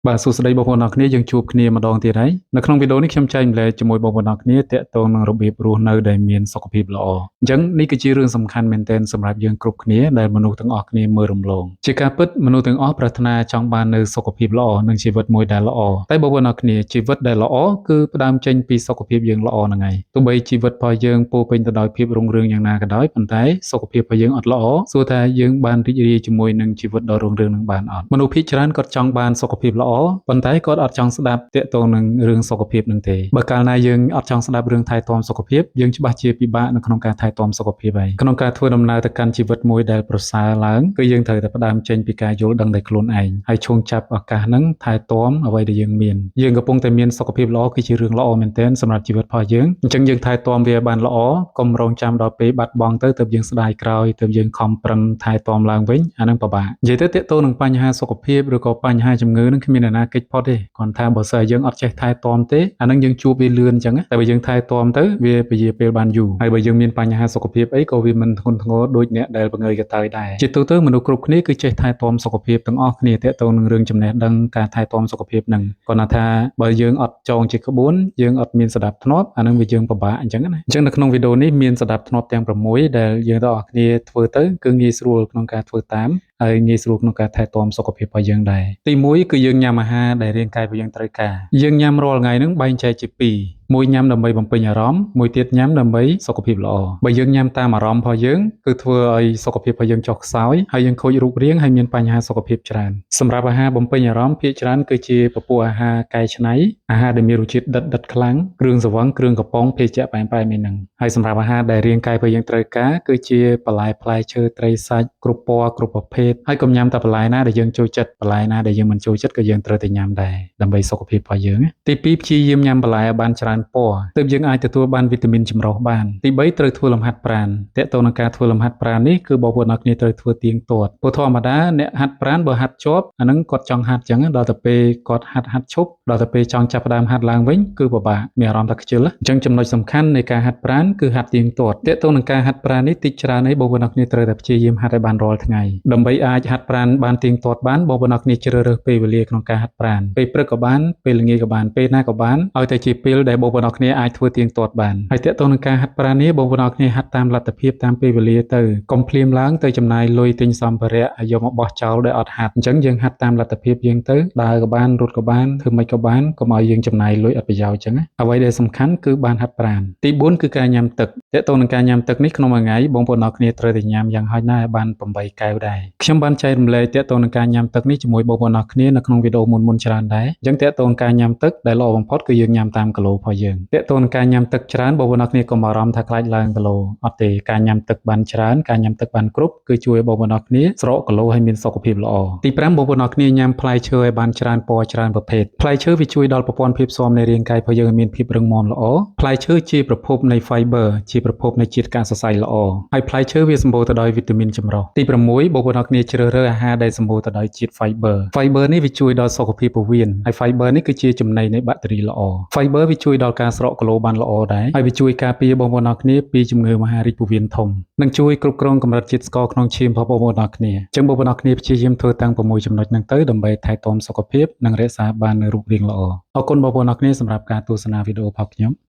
បាទសួស្តីបងប្អូនអរគ្នាយើងជួបគ្នាម្ដងទៀតហើយនៅក្នុងវីដេអូនេះខ្ញុំចែករំលែកជាមួយបងប្អូនអរគ្នាទាក់ទងនឹងរបៀបរស់នៅដែលមានសុខភាពល្អអញ្ចឹងនេះគឺជារឿងសំខាន់មែនទែនសម្រាប់យើងគ្រប់គ្នាដែលមនុស្សទាំងអស់គ្នាមើលរំលងជាការពិតមនុស្សទាំងអស់ប្រាថ្នាចង់បាននូវសុខភាពល្អនិងជីវិតមួយដែលល្អតែបងប្អូនអរគ្នាជីវិតដែលល្អគឺផ្ដើមចេញពីសុខភាពយើងល្អហ្នឹងហើយទោះបីជីវិតរបស់យើងពោរពេញទៅដោយភាពរុងរឿងយ៉ាងណាក៏ដោយប៉ុន្តែសុខភាពរបស់យើងអត់ល្អសួរថាយើងបានរីករាយជាមួយនឹងជីវិតដ៏រុងរឿងនឹងបានអត់មនុស្សភាគច្រើនគាត់ចង់បានសុខភាពល្អប៉ុន្តែគាត់អត់ចង់ស្ដាប់ទាក់ទងនឹងរឿងសុខភាពនឹងទេបើកាលណាយើងអត់ចង់ស្ដាប់រឿងថែទាំសុខភាពយើងច្បាស់ជាពិបាកនៅក្នុងការថែទាំសុខភាពហើយក្នុងការធ្វើដំណើរទៅកាន់ជីវិតមួយដែលប្រសើរឡើងគឺយើងត្រូវតែផ្ដើមចេញពីការយល់ដឹងដោយខ្លួនឯងហើយឈោងចាប់ឱកាសហ្នឹងថែទាំអ្វីដែលយើងមានយើងកំពុងតែមានសុខភាពល្អគឺជារឿងល្អមែនទែនសម្រាប់ជីវិតរបស់យើងអញ្ចឹងយើងថែទាំវាឲ្យបានល្អកុំរងចាំដល់ពេលបាត់បង់ទៅទើបយើងស្ដាយក្រោយទើបយើងខំប្រឹងថែទាំឡើងវិញអាហ្នឹងពិបាកនិយាយទៅទាក់ទងនឹងបញ្ហាសុខភាពឬក៏បញ្ហាជំងឺហ្នឹងគ្មានអ្នកណាគេចផុតទេគ្រាន់ថាបើសិនយើងអត់ចេះថែទាំទេអាហ្នឹងយើងជួបវាលឿនអញ្ចឹងតែបើយើងថែទាំទៅវាពជាពេលបានយូរហើយបើយើងមានបញ្ហាសុខភាពអីក៏វាមិនធ្ងន់ធ្ងរដូចអ្នកដែលបង្ើយកតើយដែរជាទូទៅមនុស្សគ្រប់គ្នាគឺចេះថែទាំសុខភាពទាំងអស់គ្នាទាក់ទងនឹងរឿងចំណេះដឹងការថែទាំសុខភាពហ្នឹងគ្រាន់តែថាបើយើងអត់ចងជាក្បួនយើងអត់មានសណ្ដាប់ធ្នាប់អាហ្នឹងវាយើងពិបាកអញ្ចឹងណាអញ្ចឹងនៅក្នុងវីដេអូនេះមានសណ្ដាប់ធ្នាប់ទាំង6ដែលយើងទាំងអស់គ្នាធ្វើទៅគឺងាយស្រួលក្នុងការធ្វើតាមហើយងាយស្រួលក្នុងការថែទាំសុខភាពរបស់យើងដែរទី1គឺយើងញ៉ាំអាហារដែលរាងកាយរបស់យើងត្រូវការយើងញ៉ាំរាល់ថ្ងៃហ្នឹងបែងចែកជាពីរមួយញ៉ាំដើម្បីបំពេញអារម្មណ៍មួយទៀតញ៉ាំដើម្បីសុខភាពល្អបើយើងញ៉ាំតាមអារម្មណ៍របស់យើងគឺធ្វើឲ្យសុខភាពរបស់យើងចុះខ្សោយហើយយើងខូចរូបរាងហើយមានបញ្ហាសុខភាពច្រើនសម្រាប់អាហារបំពេញអារម្មណ៍ភាគច្រើនគឺជាពពួកអាហារកែច្នៃអាហារដែលមានរសជាតិដិតដិតខ្លាំងគ្រឿងស្រវឹងគ្រឿងកំប៉ុងភេសជ្ជៈផ្អែមៗមានហ្នឹងហើយសម្រាប់អាហារដែលរាងកាយរបស់យើងត្រូវការគឺជាបន្លែផ្លែឈើត្រីសាច់គ្រប់ពណ៌គ្រប់ប្រភេទហើយកុំញ៉ាំតែបន្លែណាដែលយើងចូលចិត្តបន្លែណាដែលយើងមិនចូលចិត្តក៏យើងត្រូវតែញ៉ាំដែរដើម្បីសុខភាពរបស់យើងណាទី2ព្យាយាមញ៉ាំបន្លែឲ្យបានច្រើនពណ៌ទើបយើងអាចទទួលបានវីតាមីនចម្រុះបានទី3ត្រូវធ្វើលំហាត់ប្រាណទាក់ទងនឹងការធ្វើលំហាត់ប្រាណនេះគឺបងប្អូនអរគ្នាត្រូវធ្វើទៀងទាត់ព្រោះធម្មតាអ្នកហាត់ប្រាណបើហាត់ជាប់អាហ្នឹងគាត់ចង់ហាត់ចឹងដល់ទៅពេលគាត់ហាត់ហាត់ឈប់ដល់ទៅពេលចង់ចាប់ផ្ដើមហាត់ឡើងវិញគឺពិបាកមានអារម្មណ៍ថាខ្ជិលអញ្ចឹងចំណុចសំខាន់នៃការហាត់ប្រាណគឺហាត់ទៀងទាត់ទាក់ទងនឹងការហាត់ប្រាណនេះតិចច្រើនអីបងប្អូនអរគ្នាត្រូវតែព្យាយាមហាត់ឲ្យបានរាល់ថ្ងៃដើម្បីអាចហាត់ប្រាណបានទៀងទាត់បានបងប្អូនអរគ្នាជ្រើសរើសពេលវេលាក្នុងការហាត់ប្រាណពេលព្រឹកក៏បានពេលល្ងាចក៏បានពេលណាក៏បានឲ្យតែជាពេលដែលបងប្អូនអរគ្នាអាចធ្វើទៀងទាត់បានហើយទាក់ទងនឹងការហាត់ប្រាណនេះបងប្អូនអរគ្នាហាត់តាមលទ្ធភាពតាមពេលវេលាទៅកុំភ្លាមឡើងទៅចំណាយលុយទិញសម្ភារៈហើយយកមកបោះចោលដោយអត់ហាត់អញ្ចឹងយើងហាត់តាមលទ្ធភាពយើងទៅដើរក៏បានរត់ក៏បានធ្វើម៉េចក៏បានកុំឲ្យយើងចំណាយលុយអត់ប្រយោជន៍អញ្ចឹងណាអ្វីដែលសំខាន់គឺបានហាត់ប្រាណទី4គឺការញ៉ាំទឹកទាក់ទងនឹងការញ៉ាំទឹកនេះក្នុងមួយថ្ងៃបងប្អូនអរគ្នាត្រូវតែញ៉ាំយ៉ាងហោចណាស់ឲ្យបាន8កែវដែរខ្ញុំបានចែករំលែកទាក់ទងនឹងការញ៉ាំទឹកនេះជាមួយបងប្អូនអរគ្នានៅក្នុងវីដេអូមុនៗច្រើនដែរអញ្ចឹងទាក់ទងការញ៉ាំទឹកដែលល្អបំផុតគឺយើងញ៉ាំតាមគីឡូរបស់យើងទាក់ទងនឹងការញ៉ាំទឹកច្រើនបងប្អូនអរគ្នាកុំបារម្ភថាខ្លាចឡើងគីឡូអត់ទេការញ៉ាំទឹកបានច្រើនការញ៉ាំទឹកបានគ្រប់គឺជួយឲ្យបងប្អូនអរគ្នាស្រកគីឡូហើយមានសុខភាពល្អទី5បងប្អូនអរគ្នាញ៉ាំផ្លែឈើឲ្យបានច្រើនពណ៌ច្រើនប្រភេទផ្លែឈើវាជួយដល់ប្រព័ន្ធភាពស៊ាំនៃរាងកាយរបស់យើងឲ្យមានភាពរឹងមាំល្អផ្លែឈើជាប្រភពនៃ fiber ជាប្រភពនៃជាតិកាកសរសៃល្អហើយផ្លែឈើវាសម្បូរទៅដោយវីតាមីនចម្រុះទី6បងប្អូនអរគ្នាជ្រើសរើសអាហារដែលសម្បូរទៅដោយជាតិ fiber fiber នេះវាជួយដល់សុខភាពពោះវៀនហើយ fiber នេះគឺជាចំណីនៃបាក់តេរីល្អ fiber វាជួយដល់ការស្រកគីឡូបានល្អដែរហើយវាជួយការពារបងប្អូនអរគ្នាពីជំងឺមហារីកពោះវៀនធំនិងជួយគ្រប់គ្រងកម្រិតជាតិស្ករក្នុងឈាមរបស់បងប្អូនអរគ្នាអញ្ចឹងបងប្អូនអរគ្នាព្យាយាមធ្វើតាំង6ចំណុចហ្នឹងទៅដើម្បីថែទាំសុខភាពនិងរក្សាបាននូវរូបរាងល្អអរគុណបងប្អូនអរគ្នាសម្រាប់ការទស្សនាវីដេអូរបស់ខ្ញុំ។